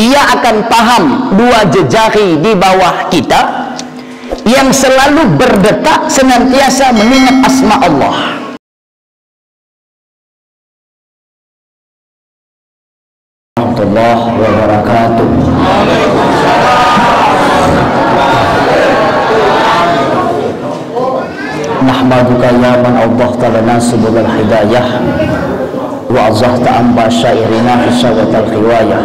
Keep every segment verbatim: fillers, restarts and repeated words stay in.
Ia akan paham dua jejari di bawah kita yang selalu berdetak senantiasa mengingat asma Allah. Warahmatullahi wabarakatuh. نحمدك يا من أوضحت لنا سبل الهداية وأزهت عن بصائرنا غشاوة الغواية.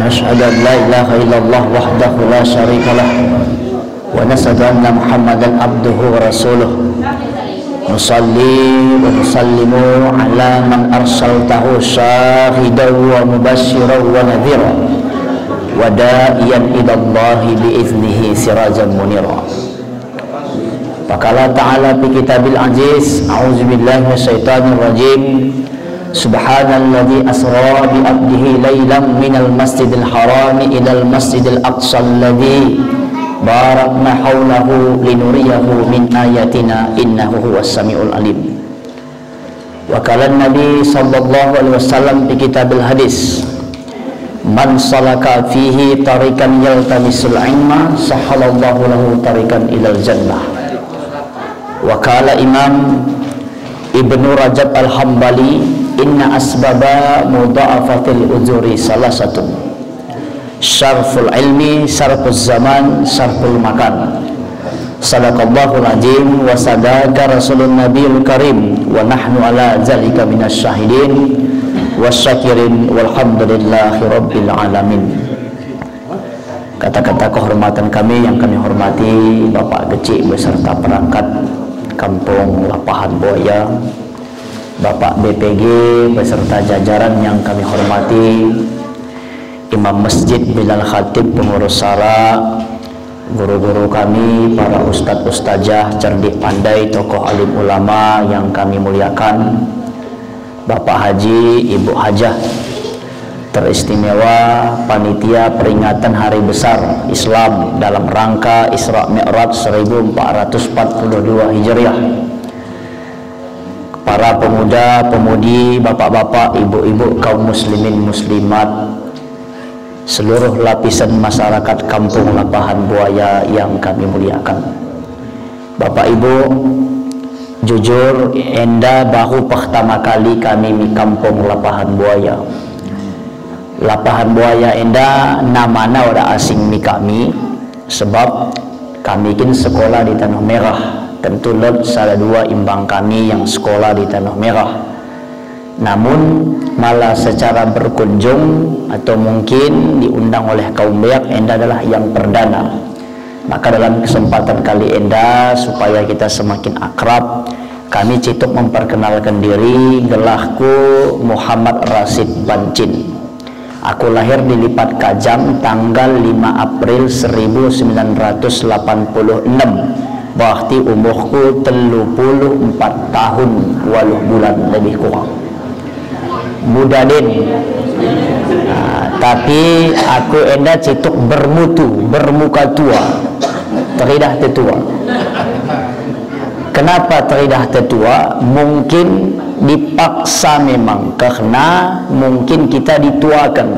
نشهد أن لا إله إلا الله وحده لا شريك له، ونشهد أن محمدا عبده ورسوله. نصلي ونسلم على من أرسلته شاهدا ومبشرا ونذيرا، وداعيا إلى الله بإذنه سراجا منيرا. فقال تعالى في كتابه العزيز: أعوذ بالله من الشيطان الرجيم. سبحان الذي أسرى بعبده ليلا من المسجد الحرام إلى المسجد الأقصى الذي باركنا حوله لنريه من آياتنا إنه هو السميع العليم. وقال النبي صلى الله عليه وسلم في كتاب الحديث: من سلك فيه طريقا يلتمس العلم سهل الله له طريقا إلى الجنة. وقال إمام ابن رجب الحنبلي: إن أسباب مضاعفة الأجور ثلاثة: شرف العلم، شرف الزمان، شرف المكان. صدق الله العظيم وصدق رسوله النبي الكريم، ونحن على ذلك من الشاهدين والشاكرين، والحمد لله رب العالمين. Kata-kata kehormatan kami yang kami hormati Bapak Gecik beserta perangkat Kampung Lapahan Buaya, Bapak B P G beserta jajaran yang kami hormati, Imam Masjid, Bilal Khatib, pengurus syara, guru-guru kami, para ustadz ustazah, cerdik pandai, tokoh alim ulama yang kami muliakan, Bapak Haji, Ibu Hajah, teristimewa panitia peringatan hari besar Islam dalam rangka Isra Mi'raj seribu empat ratus empat puluh dua Hijriah. Para pemuda, pemudi, bapak-bapak, ibu-ibu, kaum muslimin, muslimat, seluruh lapisan masyarakat Kampung Lapahan Buaya yang kami muliakan. Bapak Ibu, jujur, enda baru pertama kali kami mi Kampung Lapahan Buaya. Lapahan Buaya enda namana oda asing mi kami, sebab kami kin sekolah di Tanoh Merah. Tentu lot sada dua imbang kami yang sekolah di Tanoh Merah. Namun, mala secara berkunjung atau mungkin diundang oleh kaum Beak, enda adalah yang perdana. Maka dalam kesempatan kali enda, supaya kita semakin akrab, kami cituk memperkenalken diri, gelahku Muhammad Rasid Bancin. Aku lahir di Lipat Kajang tanggal lima April seribu sembilan ratus lapan puluh enem, berarti umurku tellu puluh empat tahun waluh bulan lebih kurang. Muda den. Ah, tapi aku enda cituk bermutu, bermuka tua, teridah tetua. Kenapa teridah tetua? Mungkin dipaksa memang, karena mungkin kita dituaken.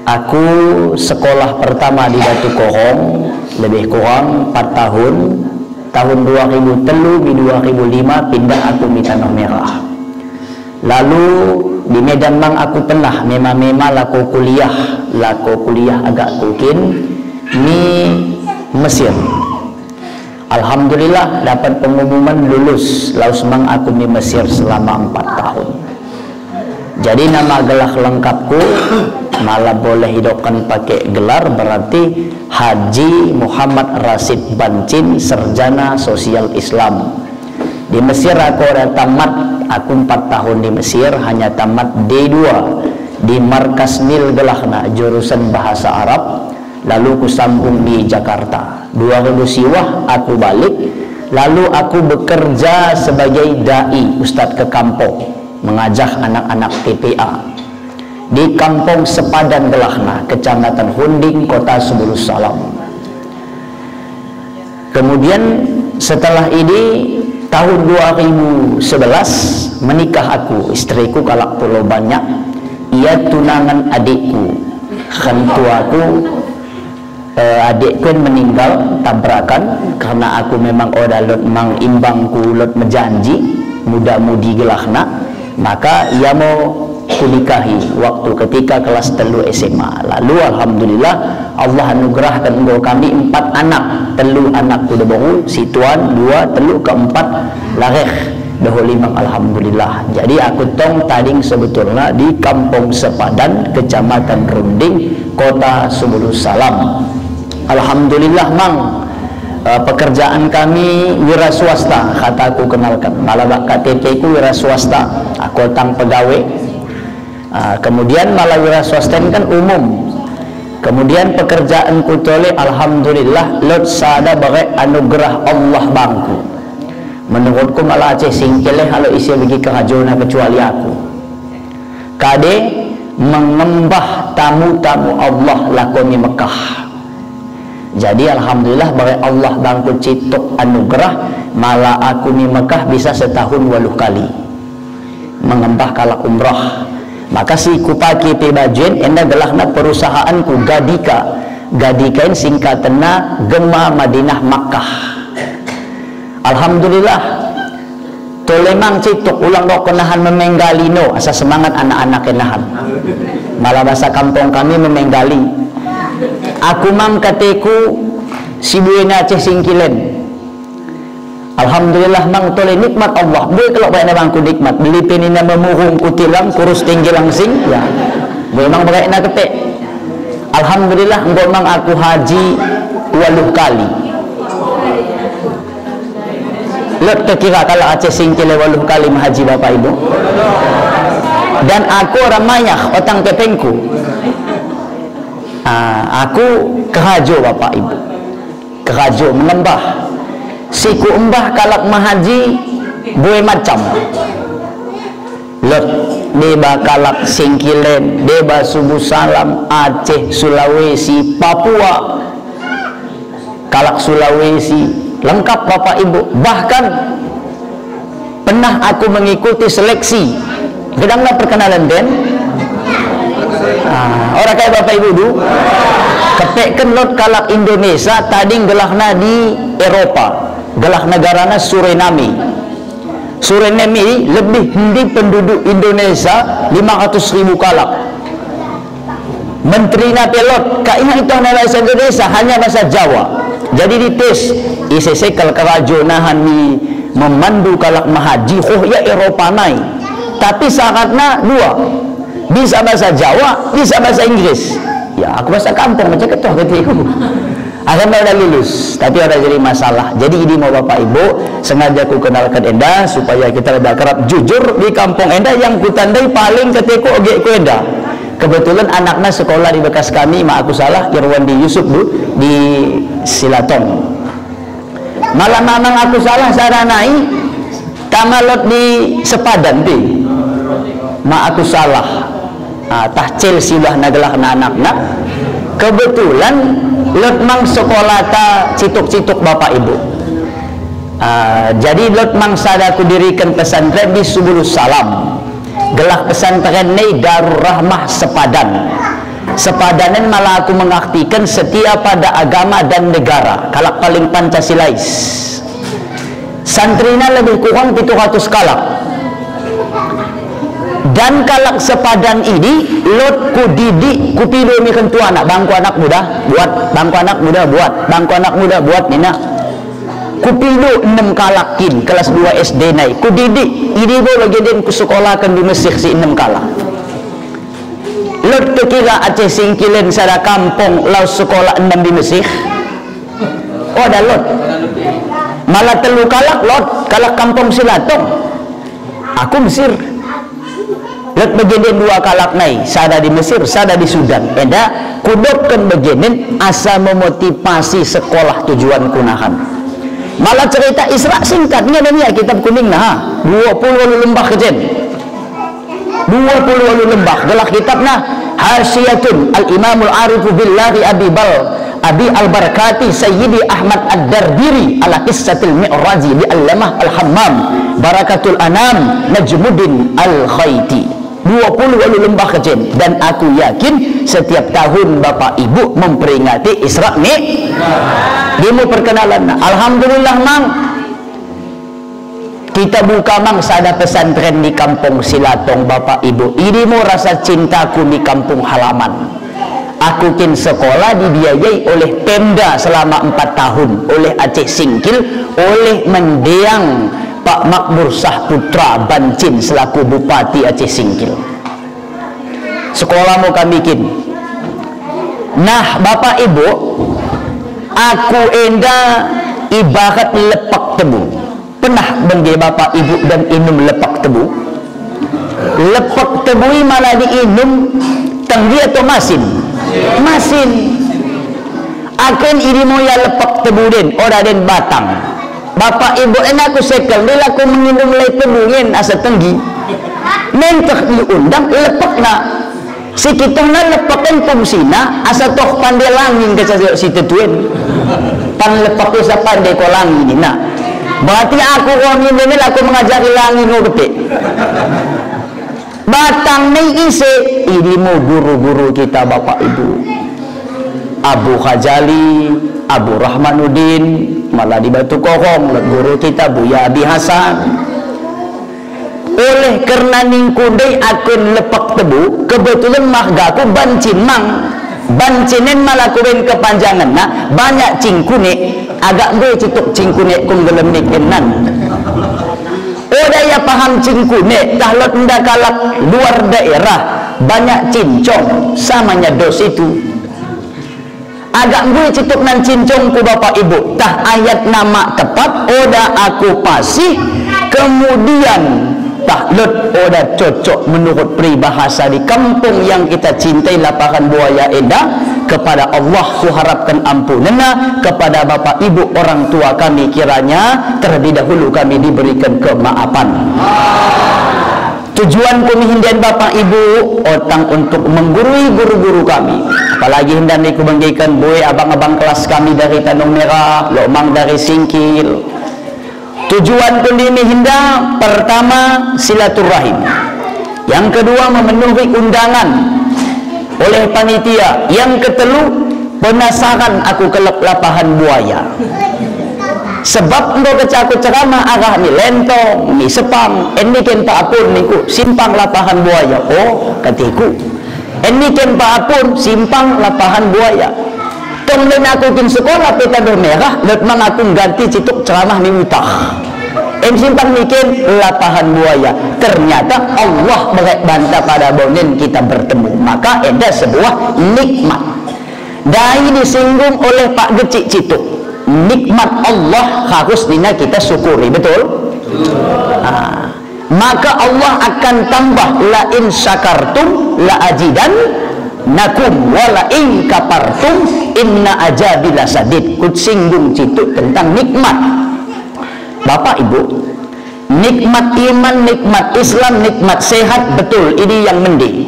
Aku sekolah pertama di Datu Korong, lebih kurang empat tahun. Tahun dua ribu tellu mi dua ribu lima pindah aku mi Tanoh Merah. Lalu di Medan mang aku pernah mema-mema lako kuliah, lako kuliah agakku kin mi Mesir. Alhamdulillah, dapat pengumuman lulus, laus mang aku mi Mesir selama empat tahun. Jadi nama gelah lengkapku, mala boleh idokken pake gelar, berarti Haji Muhammad Rasid Bancin, Sarjana Sosial Islam. Di Mesir aku oda tamat, aku empat tahun di Mesir, hanya tamat D dua di Markas Nil gelahna, jurusan Bahasa Arab, lalu kusambung di Jakarta. Dua ribu siwah aku balik, lalu aku bekerja sebagai dai, ustadz ke kampung, mengajah anak-anak T P A. Di Kampung Sepadan gelahna, Kecamatan Hunding, Kota Subulus Salam. Kemudian setelah idi, tahun dua ribu sebelas, menikah aku, istriku kalak Pulau Banyak, Ia tunangan adikku. Kan tuaku, eh, adikku en meninggal tabrakan, karena aku memang oda lot mang imbangku lot mejanji, muda-mudi gelahna, maka ia mo kunikahi waktu ketika kelas tellu S M A. Lalu alhamdulillah, Allah anugerahken enggo kami empat anak, tellu anakku debangun, situan, dua, tellu, keempat lareh. Dahulu mang alhamdulillah. Jadi aku tong tading sebetulna di Kampung Sepadan, Kecamatan Runding, Kota Subulusalam. Alhamdulillah mang, eh, pekerjaan kami wira swasta, kata aku kenalken. Malah bak K T P ku wira swasta, aku tang pegawe. Ah, kemudian malah wira swasta en kan umum. Kemudian pekerjaanku tole, alhamdulillah, lot sada bere anugerah Allah bangku. Menurutku malah Aceh Singkil eh alo ise begi kerajona kecuali aku. Kade mengembah tamu-tamu Allah lako mi Mekah. Jadi alhamdulillah bere Allah bangku cituk anugerah, malah aku mi Mekah bisa setahun waluh kali mengembah kalak umrah. Maka si kupake pe baju en enda gelahna perusahaanku Gadika. Gadika en singkatenna Gema Madinah Makkah. Alhamdulillah. Tole mang cituk ulang dokken nahan memenggali no, asa semangat anak-anak en nahan. Malah bahasa kampung kami memenggali. Aku mang kateku si buena Aceh Singkil en. Alhamdulillah mang tole nikmat Allah. Mbue kelok barekna bangku nikmat. Beli pe nina memurung kutilang, kurus tinggi langsing. Ya. Mbue mang barekna ketek. Alhamdulillah enggo mang aku haji waluh kali. Lot kekira kalak Aceh Singkil waluh kali mehaji, Bapak Ibu. Dan aku orang mayah, otang kepengku. Ah, aku kerajo, Bapak Ibu. Kerajo mengembah. Si kuembah kalak mehaji mbue macam. Lot, deba kalak Singkil en, deba Subulusalam, Aceh, Sulawesi, Papua. Kalak Sulawesi, lengkap Bapak Ibu. Bahkan pernah aku mengikuti seleksi. Gedangna perkenalan den? Ah, ora kai Bapak Ibu du? Kepekken lot kalak Indonesia tading gelahna di Eropa, gelah negarana Suriname. Suriname i lebih endi penduduk Indonesia, lima ratus ribu kalak. Menterina pe lot, ka inga itu hanya bahasa Indonesia, hanya bahasa Jawa. Jadi dites, ise sekel kerajo nahan mi memandu kalak mehaji, koh ia Eropa nai. Tapi syaratna dua, bisa bahasa Jawa, bisa bahasa Inggris. Ya, aku bahasa kampung macam ketoh ketiku. Akhirna oda lulus, tapi oda jadi masalah. Jadi idi mo Bapak Ibu, sengaja kukenalken enda, supaya kita lebih akrab. Jujur, di kampung enda yang kutandai paling kateku ogekku enda. Kebetulan anakna sekolah di bekas kami, ma aku salah, Irwandi Yusuf du, di Silatong. Malah mamang aku salah sada nai, tama lot di Sepadan pe. Ma aku salah. Ah, tah Chelsea bah na gelahna anakna. Kebetulan lot mang sekolahta cituk-cituk Bapak Ibu. Ah, jadi lot mang sada kudiriken pesantren di Subulusalam. Gelah pesantren nai Darur Rahmah Sepadan. Sepadan en malah aku mengartiken setia pada agama dan negara, kalak paling Pancasilais. Santrina lebih kurang pitu ratus kalak. Dan kalak Sepadan idi lot kudidik, kupido mi kentuana, bangku anak muda, buat, bangku anak muda, buat, bangku anak muda, buat, nina. Kupido enem kalak kin, kelas dua S D nai. Kudidik, idi bo bagenden kusekolaken di Mesir si enem kalak. Lot kekira Aceh Singkil en sada kampung laus sekolah enem di Mesir? Oda lot. Malah tellu kalak lot, kalak kampung Silatong. Aku Mesir. Lot bagenden dua kalak nai, sada di Mesir, sada di Sudan. Enda kudokken bagenden asa memotivasi sekolah tujuanku nahan. Malah cerita Isra singkat, nge dania kitab kuningna, ha? Dua puluh waluh lembah kecen. Dua puluh waluh lembah, gelah kitabna Hasyiatun Al-Imamul Arifu Billahi Abi Bal, Abi Al-Barakati Sayyidi Ahmad Ad-Dardiri ala Qissatil Mi'raji li Allamah Al-Hammam Barakatul Anam Najmuddin Al-Khaiti. Dua puluh walu lembah kecil. Dan aku yakin setiap tahun Bapak Ibu memperingati Isra Mi-, dimo perkenalanna. Alhamdulillah, Mang. Kita buka, Mang, sada pesantren di Kampung Silatong, Bapak Ibu. Idi mo rasa cintaku di kampung halaman. Aku kin sekolah dibiayai oleh Pemda selama empat tahun, oleh Aceh Singkil, oleh mendiang Pak Makmur Sahputra Bancin selaku Bupati Aceh Singkil. Sekolah mo kami kin. Nah, Bapak Ibu, aku enda ibarat lepek tebu. Pernah bengge Bapak Ibu dam inum lepek tebu? Lepek tebu i mala diinum tenggi atau masin? Masin. Aku en idi mo ia lepek tebu den, oda den batang. Bapak Ibu en aku sekel, ndai la ku menginum lai tebu en asa tenggi. Menteh diundang lepekna. Sikitohna lepek en fungsina, asa toh pande langing kecasio si tetu en. Pan lepek asa pande ko langing nina. Berarti aku ko nginden la ku mengajari langing ngo gete. Batangna i ise, idi mo guru-guru kita Bapak Ibu. Abu Ghazali, Abu Rahmanuddin, mala di Batu Korong, guru kita Buya Abi Hasan. Oleh kerna ningku ndai aku en lepek tebu, kebetulan margaku Bancin, Mang. Bancin en mala kubain kepanjangenna, banyak cingkunek, agak mbue cituk cingkunek ku nggelem niken nan. Oda ia paham cingkunek, tah lot enda kalak luar daerah, banyak cincong, samanya dos itu. Agak mbue cituk nan cincongku Bapak Ibu, tah ayatna ma tepat, oda aku pasih, kemudian tah lot oda cocok menurut peribahasa di kampung yang kita cintai, Lapahan Buaya enda, kepada Allah kuharapkan ampunenna, kepada Bapak Ibu orang tua kami kiranya terlebih dahulu kami diberikan kemaafan. Tujuanku mi hinden Bapak Ibu, otang untuk menggurui guru-guru kami. Apalagi hinden ni kubenggeken mbue abang-abang kelas kami dari Tanung Merah, lot mang dari Singkil. Tujuanku ndai mi hinden, pertama, silaturahim. Yang kedua, memenuhi undangan oleh panitia. Yang ketelu, penasaran aku kelek Lapahan Buaya. Sebab enggo kecak aku ceramah arah mi Lentong, mi Sepang, en mi ken Pak Apun ningku, simpang Lapahan Buaya. Oh, kateku. En mi ken Pak Apun, simpang Lapahan Buaya. Tong den aku kin sekolah pe Tanung Merah, lot mang aku ngganti cituk ceramah mi Utah. En simpang mi ken Lapahan Buaya. Ternyata Allah berek banta pada bonen kita bertemu. Maka enda sebuah nikmat. Ndai disinggung oleh Pak Gecik cituk. Nikmat Allah harus nina kita syukuri, betul? Ah. Maka Allah akan tambah, "La in syakartum la azidannakum, wa la in kafartum inna azabi lasyadid." Kusinggung cituk tentang nikmat. Bapak Ibu, nikmat iman, nikmat Islam, nikmat sehat, betul, idi yang mende.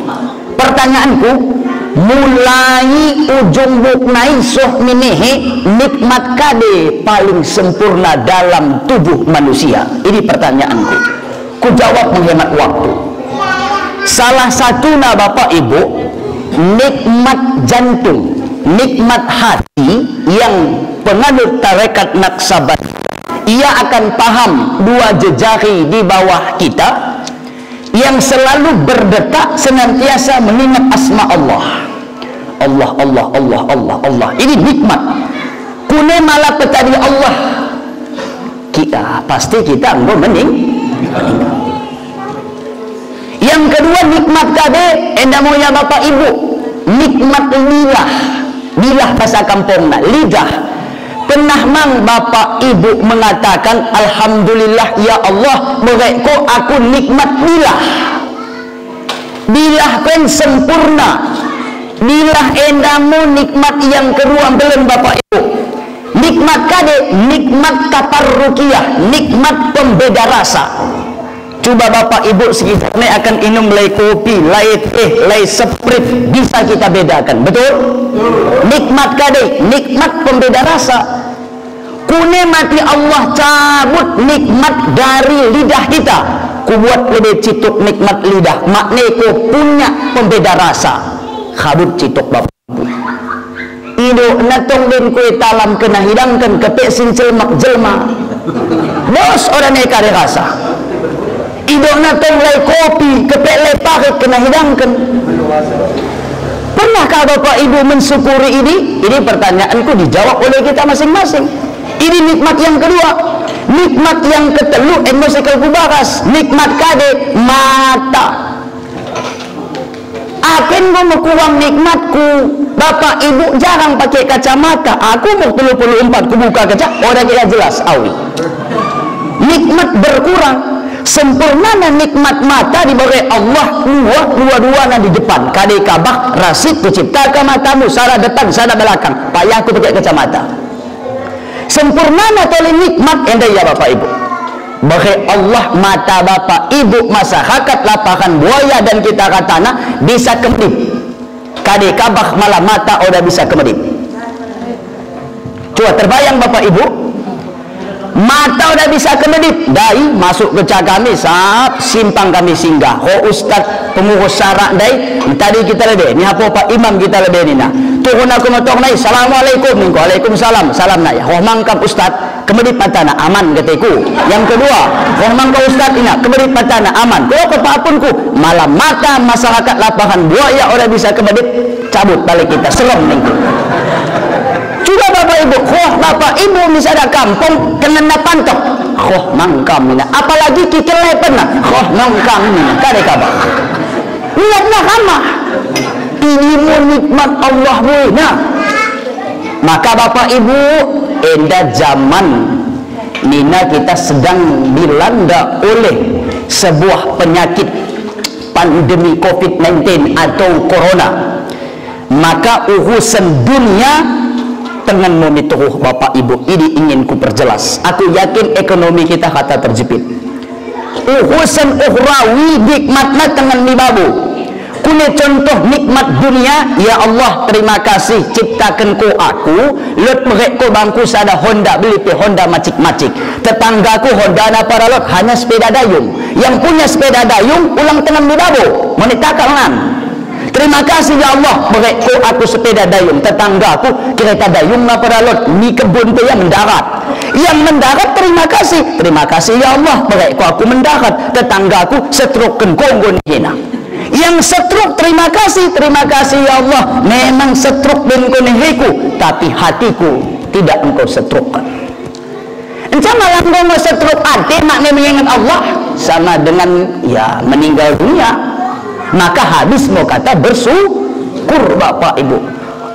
Pertanyaanku, mulai ujung buk nai soh mi nehe, nikmat kade paling sempurna dalam tubuh manusia? Idi pertanyaanku. Kujawab menghemat waktu. Salah satuna, Bapak Ibu, nikmat jantung, nikmat hati yang penganut tarekat Naksaban. Ia akan paham dua jejari di bawah kita yang selalu berdetak senantiasa mengingat asma Allah. Allah, Allah, Allah, Allah, Allah. Ini nikmat. Kune mala petadi Allah. Kita, pasti kita enggo mening-, meninggal. Yang kedua, nikmat kade, enda mo ia Bapak Ibu, nikmat lidah. Lidah bahasa kampungna, lidah. Pernah mang Bapak Ibu mengatakan, "Alhamdulillah, ya Allah, berek ko aku nikmat lidah." Lidah ko en sempurna. Lidah enda mo nikmat yang kedua mbeleng Bapak Ibu. Nikmat kade, nikmat taparrukiah, nikmat pembeda rasa. Cuba Bapak Ibu sekitar nai akan inum lai kopi, lai teh, lai seprit, bisa kita bedakan, betul? Nikmat kade, nikmat pembeda rasa. Kune mati Allah cabut nikmat dari lidah kita. Kubuat lebe cituk nikmat lidah, makne ko punya pembeda rasa. Kabut cituk, Bapa. Idokna tong ben kue talam kena hidangken, kepe sincelmek jelma. Bos, oda ne kade rasa. Idokna tong lai kopi, kepe lai parik kena hidangken. Pernahkah Bapak Ibu mensyukuri ini? Ini pertanyaanku dijawab oleh kita masing-masing. Ini nikmat yang kedua. Nikmat yang ketellu, en mo sekel kubagas. Nikmat kade? Mata. Aku en ngo mekuang nikmatku. Bapak Ibu jarang pake kacamata. Aku umur tellu puluh empat, kubuka kaca, oda kira jelas awi. Nikmat berkurang. Sempurnana nikmat mata dibere Allah, dua, dua-duana di depan. Kade kabah, rasik kuciptaka matamu, sada depan, sada belakang. Payah kupake kacamata. Sempurnana tole nikmat, enda ia Bapak Ibu. Bere Allah mata Bapak Ibu masyarakat Lapahan Buaya dan kita katana bisa kemedip. Kade kabah mala mata oda bisa kemedip. Coba terbayang Bapak Ibu, mata oda bisa kemedip. Ndai masuk keca kami, sap simpang kami singgah. Ho ustad pengurus sara ndai, tadi kita lebe, ni hape pak imam kita lebe nina. Turun aku motor nai, "Assalamualaikum," ningku, "Waalaikumsalam." Salam nai, "Roh mangkam ustad?" Kemedip matana, "Aman," kateku. Yang kedua, "Roh mangkam ustad?" Ina, kemedip matana, "Aman." Kulo kepapunku, mala mata masyarakat Lapahan Buaya oda bisa kemedip, cabut balik kita, serem ningku. Coba Bapak Ibu, roh Bapak Ibu mi sada kampung, tengenna pantek. "Roh mangkam," ina. Apalagi kikil lepenna, "Roh mangkam," ina. Kade kabah. Niatna ramah. Ini mo nikmat Allah buena. Maka Bapak Ibu, enda zaman nina kita sedang dilanda oleh sebuah penyakit pandemi covid nineteen atau corona. Maka urusen dunia tengen mo mi terruh Bapak Ibu, idi ingin kuperjelas. Aku yakin ekonomi kita kata terjepit. Urusen ukhrawi nikmatna tengen mi babo. Kune contoh nikmat dunia, ya Allah, terima kasih ciptaken ko aku, lot merek ko bangku sada Honda, beli pe Honda macik-macik. Tetanggaku Hondana paralot, hanya sepeda dayung. Yang punya sepeda dayung, ulang tengen mi babo, mone takal ngan. Terima kasih ya Allah, merek ko aku sepeda dayung, tetanggaku kereta dayungna paralot, mi kebun pe ia mendarat. Yang mendarat terima kasih, terima kasih ya Allah, merek ko aku mendarat, tetanggaku setroken ko enggo nihina. Yang setruk, terima kasih, terima kasih ya Allah, memang setruk ben ko nihiku, tapi hatiku tidak engkau setruk. Enca malah enggo setruk ate makna mengingat Allah, sama dengan, ya, meninggal dunia. Maka habis mo kata bersyukur, Bapak Ibu.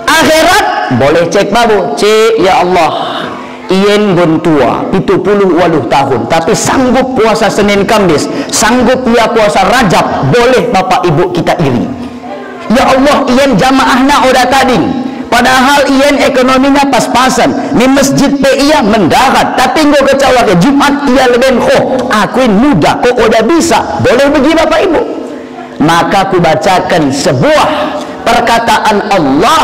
Akhirat boleh cek babo, cek, ya Allah, ien nggon tua, pitu puluh waluh tahun, tapi sanggup puasa Senin Kamis, sanggup ia puasa Rajab, boleh Bapak Ibu kita iri. Ya Allah, ien jamaahna oda tading, padahal ien ekonomina pas-pasen, mi mesjid pe ia mendarat, tapi enggo kecawa ke Jumat ia leben, "Khoh, aku en muda, ko oda bisa." Boleh begi Bapak Ibu? Maka kubacaken sebuah perkataan Allah,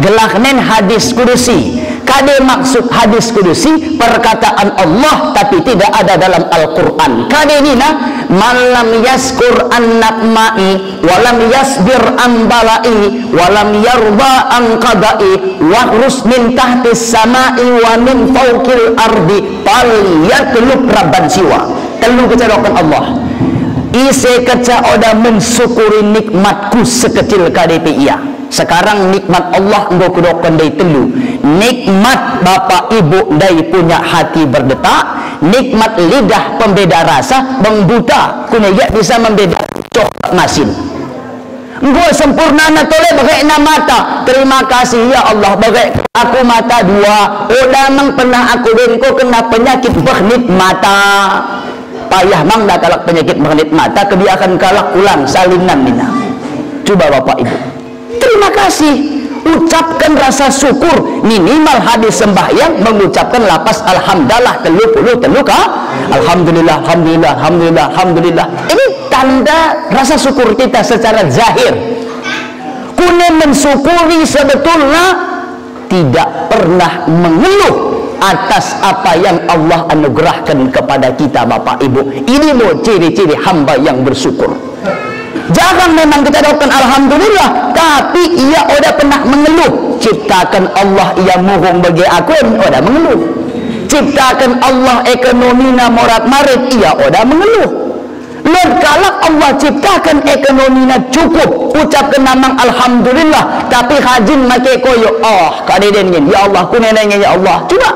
gelarna en hadis kudusi. Kade maksud hadis kudusi? Perkataan Allah, tapi tidak ada dalam Al-Quran. Kade nina? "Man lam yaskur an na'ma'i, wa lam yasbir an bala'i, wa lam yarda an qada'i, wahrus min tahtis sama'i wa min fawqil ardi, falyatlub rabban siwa." Tellu kecadoken Allah. Ise keca oda mensyukuri nikmatku sekecil kade pe ia. Sekarang nikmat Allah enggo kudokken ndai tellu. Nikmat Bapak Ibu ndai punya hati berdetak, nikmat lidah pembeda rasa, beng buta, kune ia bisa membeda coklat masin. Enggo sempurnana tole berekna mata. Terima kasih ya Allah, berek aku mata dua. Oda mang pernah aku ben ko kena penyakit bernit mata. Payah mang dah kalak penyakit bernit mata, kebiasaken kalak ulang salinan nina. Coba Bapak Ibu. Terima kasih. Ucapkan rasa syukur. Minimal habis sembahyang mengucapkan lapas alhamdalillah tellu puluh tellu ka. Alhamdulillah, alhamdulillah, alhamdulillah, alhamdulillah. Ini tanda rasa syukur kita secara zahir. Kune mensyukuri sebetulna tidak pernah mengeluh atas apa yang Allah anugerahkan kepada kita, Bapak Ibu. Ini mo ciri-ciri hamba yang bersyukur. Jarang memang kita dokken alhamdulillah, tapi ia oda pernah mengeluh. Ciptaken Allah ia murung bage aku en, oda mengeluh. Ciptaken Allah ekonomina morat-marit, ia oda mengeluh. Lot kalak Allah ciptaken ekonomina cukup, ucapken namang alhamdulillah, tapi rajin make koyo, oh, kadeden ngen, ya Allah, kunena ngen, ya Allah. Coba.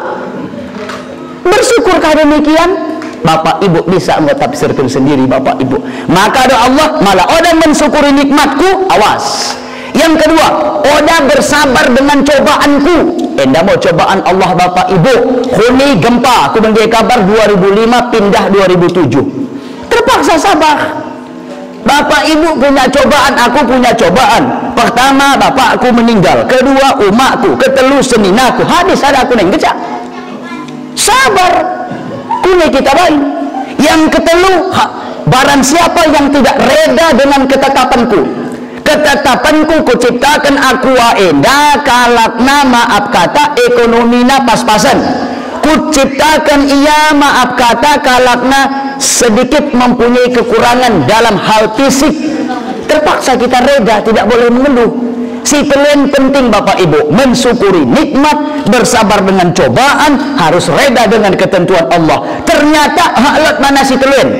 Bersyukurkah demikian? Bapak Ibu bisa enggo tafsirken sendiri, Bapak Ibu. Maka do Allah, malah oda mensyukuri nikmatku, awas. Yang kedua, oda bersabar dengan cobaanku. Enda mo cobaan Allah, Bapak Ibu. Huni gempa, aku bengge kabar dua ribu lima pindah dua ribu tujuh. Terpaksa sabar. Bapak Ibu punya cobaan, aku punya cobaan. Pertama, bapakku meninggal. Kedua, umakku. Ketelu, seninaku. Habis ada aku nai ngkecak. Sabar. Kune kita baing. Yang ketelu, ha, barang siapa yang tidak reda dengan ketetapanku, ketetapanku, kuciptaken aku enda kalakna, maap kata, ekonomina pas-pasen. Kuciptaken ia, maap kata, kalakna sedikit mempunyai kekurangan dalam hal fisik. Terpaksa kita reda, tidak boleh mengeluh. Si telu en penting, Bapak Ibu, mensyukuri nikmat, bersabar dengan cobaan, harus reda dengan ketentuan Allah. Ternyata hak lot mana si telu en.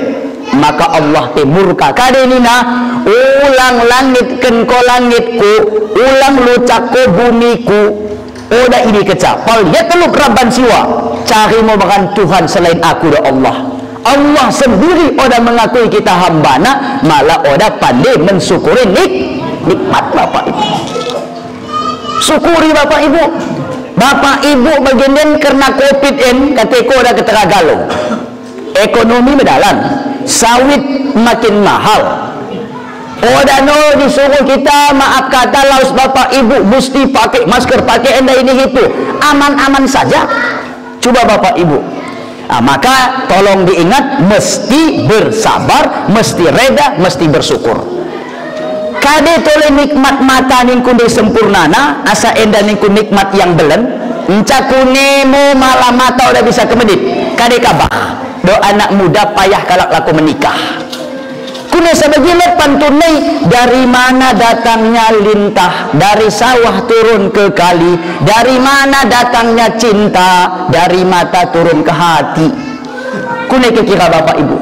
Maka Allah pe murka. Kade nina, ulang langitken ko langitku, ulang lucak ko bumiku. Oda idi kecak, falyatlub rabban siwa, cari mo baran Tuhan selain aku, do Allah. Allah sendiri oda mengakui kita hambana, malah oda pande mensyukuri nik-, nikmat, Bapak Ibu. Syukuri, Bapak Ibu. Bapak Ibu, bagenden kerna covid en, kate ko oda keteragalo. Ekonomi medalan, sawit makin mahal. Oda no disuruh kita, maap kata, laus Bapak Ibu, musti pake masker, pake enda ini itu. Aman-aman saja. Coba Bapak Ibu. Ah, maka tolong diingat, mesti bersabar, mesti reda, mesti bersyukur. Kade tole nikmat mata ningku ndai sempurnana, asa enda ningku nikmat yang bellen, nca kune mo mala mata oda bisa kemedit, kade ka bah, do anak muda payah kalak lako menikah. Kune sabagi lot pantun nai, dari mana datangnya lintah, dari sawah turun ke kali, dari mana datangnya cinta, dari mata turun ke hati. Kune kekira Bapak Ibu.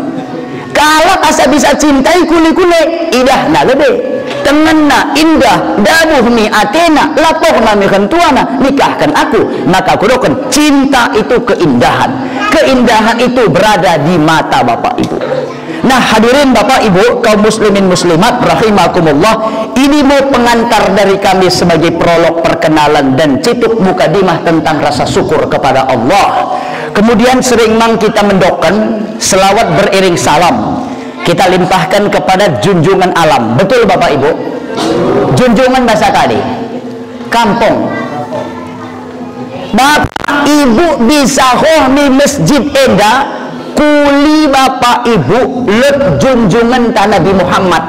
Kalak asa bisa cintai kune-kune, idahna lebe. Tengenna indah, ndabuh mi atena, laporna mi rentuana, nikahken aku. Maka kudokken, cinta itu keindahan. Keindahan itu berada di mata, Bapak Ibu. Nah, hadirin Bapak Ibu, kaum muslimin muslimat rahimakumullah, ini mo pengantar dari kami sebagai prolog perkenalan dan cituk mukadimah tentang rasa syukur kepada Allah. Kemudian sering mang kita mendokken selawat beriring salam. Kita limpahkan kepada junjungan alam. Betul, Bapak Ibu? Junjungan bahasa kade. Kampong. Bapak Ibu bisa roh mi mesjid enda, kuli Bapak Ibu lot junjungenta Nabi Muhammad.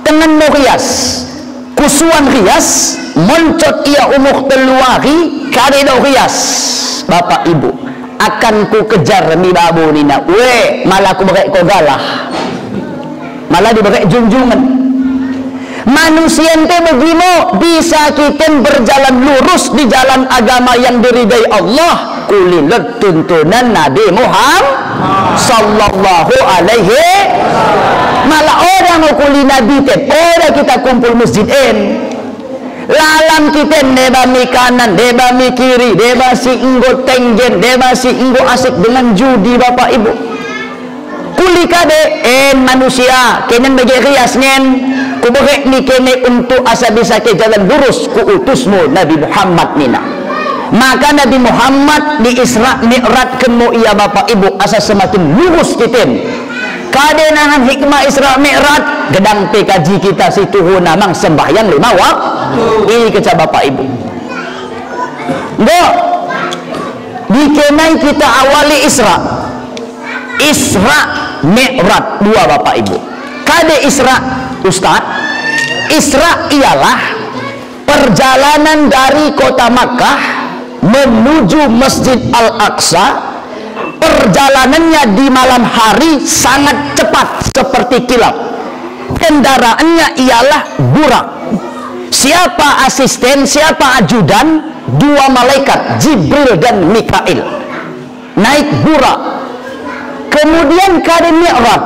Tengen mo rias, kusuan rias, moncot ia umur tellu ari, kade do rias, Bapak Ibu. Akan kukejar mi babo nina, we, mala kuberek ko galah. Mala diberek junjungen. Manusia ente begimo, bisa kiten berjalan lurus di jalan agama yang diridai Allah, kuli lot tuntunan Nabi Muhammad sallallahu alaihi. Mala oda ngo kuli Nabi ten, oda kita kumpul mesjid en. Lalam kiten deba mi kanan, deba mi kiri, deba si enggo tenggen, deba si enggo asik dengan judi, Bapak Ibu. Kuli kade, en manusia, kenen bage rias ngen, kuberek mi kene untuk asa bisa ke jalan lurus, kuutus mo Nabi Muhammad nina. Maka Nabi Muhammad di Isra Mi'rajken mo ia, Bapak Ibu, asa semakin lurus kiten. Kade nahan hikmah Isra Mi'raj, gedang pe kaji kita situhuna mang sembahyang lima waktu. Ini kecak Bapak Ibu. Enggo, dikenai kita awali Isra. Isra Mi'raj dua, Bapak Ibu. Kade Isra, Ustaz? Isra ialah perjalanan dari kota Makkah menuju Masjid Al-Aqsa, perjalanannya di malam hari sangat cepat seperti kilat. Kendaraannya ialah burak. Siapa asisten, siapa ajudan? Dua malaikat, Jibril dan Mikail. Naik burak. Kemudian kade mi'raj.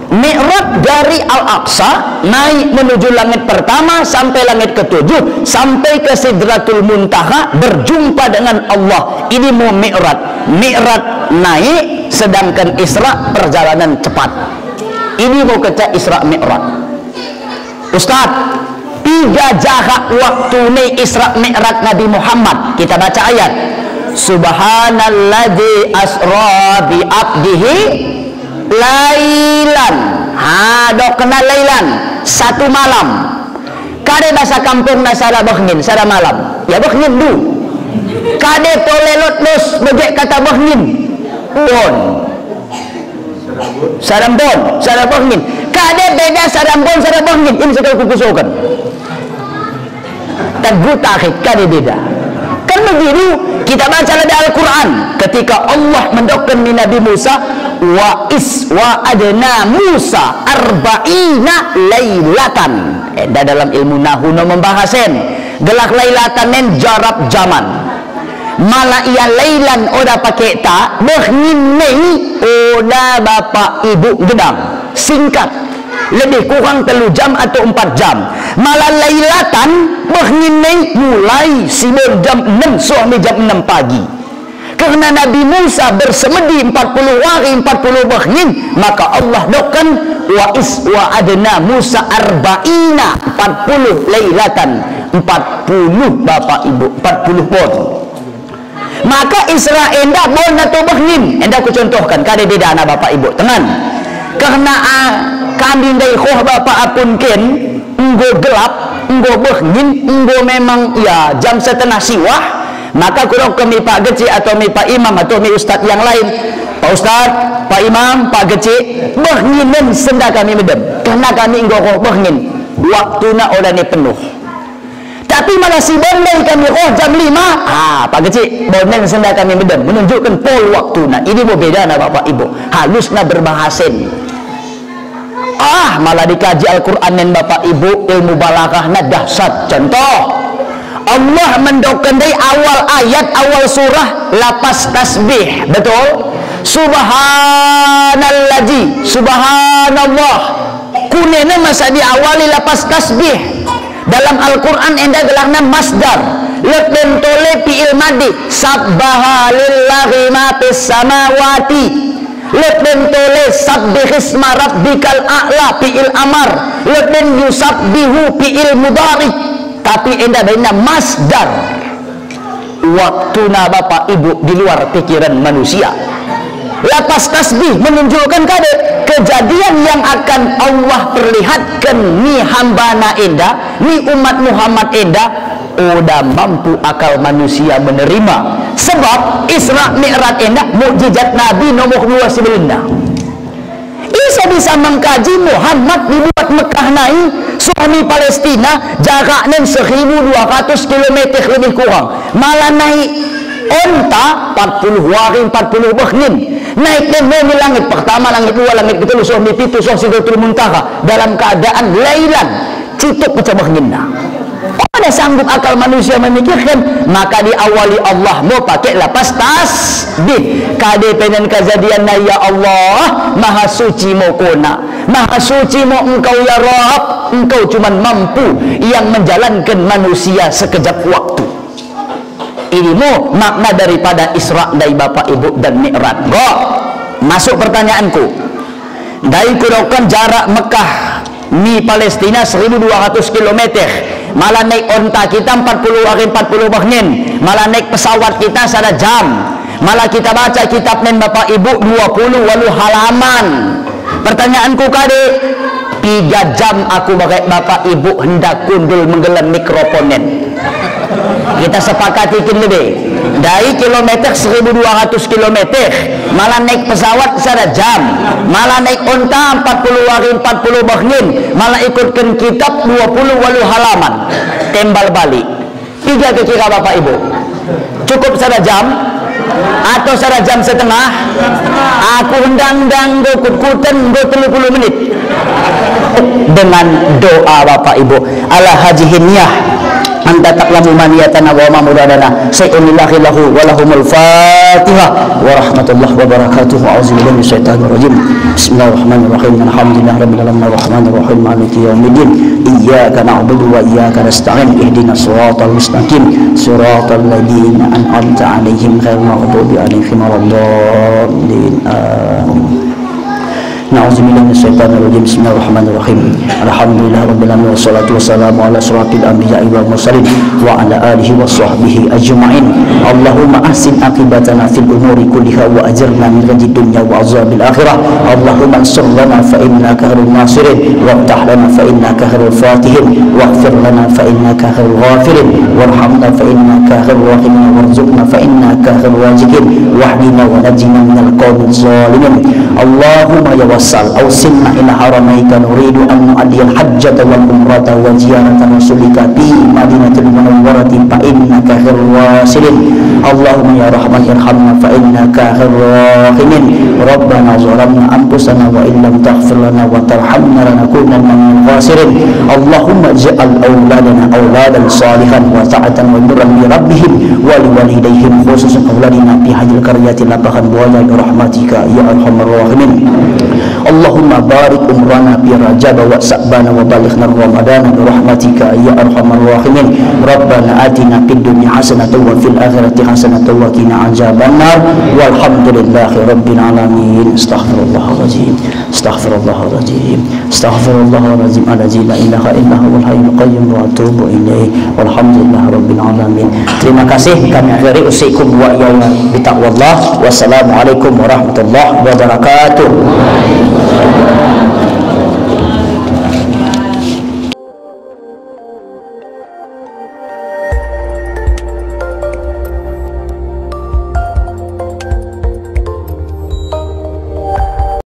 Mi'raj dari Al-Aqsa, naik menuju langit pertama sampai langit ketujuh, sampai ke Sidratul Muntaha, berjumpa dengan Allah. Ini mo mi'raj. Mi'raj naik, sedangkan Isra perjalanan cepat. Ini mo kecak Isra Mi'raj. Ustaz, piga jahak waktu ni Isra Mi'raj Nabi Muhammad? Kita baca ayat. Subhanalladzi asra bi abdihi lailan. Ha, dokna lailan, satu malam. Kade basa kampungna sada behngin, sada malam? Ya behngin du. Kade tole lot dos bage kata behngin? Bon. Sada embon, sada behngin. Kade beda sada embon, sada behngin? Ini sekali kukusoken. Tegu tahit, kade beda. Kan begitu, kita baca lada Al-Quran. Ketika Allah mendokken mi Nabi Musa, wa is wa adna Musa arba'ina lailatan. Enda dalam ilmu nahu no membahas en. Gelah lailatan en jarap jaman. Mala ia lailan oda pake ta, behngin nai oda Bapak Ibu gedang. Singkat. Lebih kurang tellu jam atau empat jam. Mala lailatan, behngin nai mulai sibon jam enem soh mi jam enem pagi. Kerna Nabi Musa bersemedi empat puluh hari, empat puluh behngin, maka Allah dokken, wa is wa adna Musa arba'ina, empat puluh lailatan, empat puluh Bapak Ibu, empat puluh bon. Maka Isra enda bon atau behngin, enda kucontohken, kade bedana Bapak Ibu, tengan. Kerna, ah, kami ndai koh Bapak apun kin, enggo gelap, enggo behngin, enggo memang, ya, jam setengah siwah, maka kudokken mi Pak Gecik atau mi Pak Imam atau mi ustad yang lain. Pak Ustad, Pak Imam, Pak Gecik, behnginen senda kami medem. Kerna kami enggo koh behngin. Waktuna oda ni penuh. Tapi mala sibon ndai kami koh jam lima, ah, Pak Gecik, bonen senda kami medem, menunjukken pol waktuna. Ini mo bedana Bapak Ibu, halusna berbahas en. Ah, mala dikaji Al-Quran en Bapak Ibu, ilmu balaghahna dahsyat. Contoh, Allah mendokken ndai awal ayat, awal surah, lapas tasbih, betul? Subhanalladzi, subhanallah. Kunena masa diawali lapas tasbih? Dalam Al-Quran enda gelahna masdar. Lot den tole fi'il madi, sabbaha lillahi ma fis samawati. Lot den tole sabbihisma rabbikal a'la, fi'il amar. Lot den yusabbihu, fi'il mudhari. Tapi enda bainna masdar. Waktuna Bapak Ibu di luar pikiran manusia. Lapas tasbih menunjukken kade kejadian yang akan Allah perlihatken mi hambana enda, mi umat Muhammad enda, oda mampu akal manusia menerima. Sebab Isra Mi'raj enda mukjizat Nabi nomor dua sibelinna. Ise bisa mengkaji Muhammad dibuat Mekah nai soh mi Palestina, jaraknen seribu dua ratus kilometer lebih kurang. Mala naik onta empat puluh wari empat puluh behngin. Naik den mo mi langit pertama, langit dua, langit ketellu, soh mi pitu, soh Sidratul Muntaha dalam keadaan lailan. Cituk pecah behngin. Oda sanggup akal manusia memikirken, maka diawali Allah mo pake lapas tasbih. Kade pe nen kejadianna, ya Allah, maha suci mo kona. Maha suci mo Engkau, ya Rabb, Engkau cuman mampu yang menjalankan manusia sekejap waktu. Ini mo makna daripada Isra ndai Bapak Ibu dan Mi'raj. Enggo, masuk pertanyaanku. Ndai kudokken jarak Mekah mi Palestina seribu dua ratus kilometer. Mala naik onta kita empat puluh wari empat puluh behngin. Mala naik pesawat kita sada jam. Mala kita baca kitab nen Bapak Ibu dua puluh waluh halaman. Pertanyaanku kade, piga jam aku bage Bapak Ibu enda kundul menggelen mikrofon nen? Kita sepakati kin lebe. Ndai kilometer seribu dua ratus kilometer, mala naik pesawat sada jam, mala naik onta empat puluh wari empat puluh behngin, mala ikutken kitab dua puluh waluh halaman. Tembal balik. Tiga kira-kira, Bapak Ibu. Cukup sada jam atau sada jam setengah? Aku ndang-ndang enggo kut-kuten enggo tellu puluh menit. Dengan doa, Bapak Ibu. Ala hadhihi niyah. Anta ta'lamu ma niyatana wa ma muradana. Syai'un lillahi lahu wa lahumul Fatihah. Wa rahmatullahi wa barakatuh. A'udzu billahi minasyaitonir rajim. Bismillahirrahmanirrahim. Alhamdulillahirabbil alamin. Arrahmanirrahim. Maliki yaumiddin. Iyyaka na'budu wa iyyaka nasta'in. Ihdinas siratal mustaqim. Siratal ladzina an'amta 'alaihim ghairil maghdubi 'alaihim waladdallin. Amin. Na'udzubillahi minasyaitonir rajim. Bismillahirrahmanirrahim. Alhamdulillahirabbil alamin, wassalatu wassalamu ala asyrafil anbiya'i wal mursalin wa ala alihi wa sahbihi ajma'in. Allahumma ahsin aqibatana fil umuri kulliha wa ajirna min khizyid dunya wa azabil akhirah. Allahumma ansur lana fa innaka khairun nasirin, waftah lana fa innaka khairul fatihin, waghfir lana fa innaka khairul ghafirin, warhamna fa innaka khairur rahimin, warzuqna fa innaka khairur raziqin, wahdina wa najjina minal qaumidh dhalimin. Allahumma ya Wassal, awsilna ila haramaika, nuridu an nu'addiyal hajjata wal umrata wa ziyarata rasulika fi madinatil munawwarati fa innaka khairul wasilin. Allahumma ya Rahman, irhamna fa innaka khairur rahimin. Rabbana zalamna anfusana wa illam taghfir lana wa tarhamna lanakunanna minal khasirin. Allahumma ij'al auladana auladan salihin wa ta'atan wa birran li rabbihim wa li walidayhim, khususan auladina fi hadhil qaryati Lapahan Buaya, bi rahmatika ya arhamar rahimin. Allahumma barik umrana fi Rajab wa Sya'ban wa ballighna Ramadana bi rahmatika ya arhamar rahimin. Rabbana atina fid dunya hasanatan wa fil akhirati hasanatan wa qina adzabannar. Walhamdulillahi rabbil alamin. Astaghfirullahaladzim. Astaghfirullahaladzim. Astaghfirullahaladzim alladzi la ilaha illa huwal hayyul qayyum wa atubu ilaih. Walhamdulillahi rabbil alamin. Terima kasih, kami akhiri, usikum wa iyaya bitaqwallah. Wassalamualaikum warahmatullahi wabarakatuh.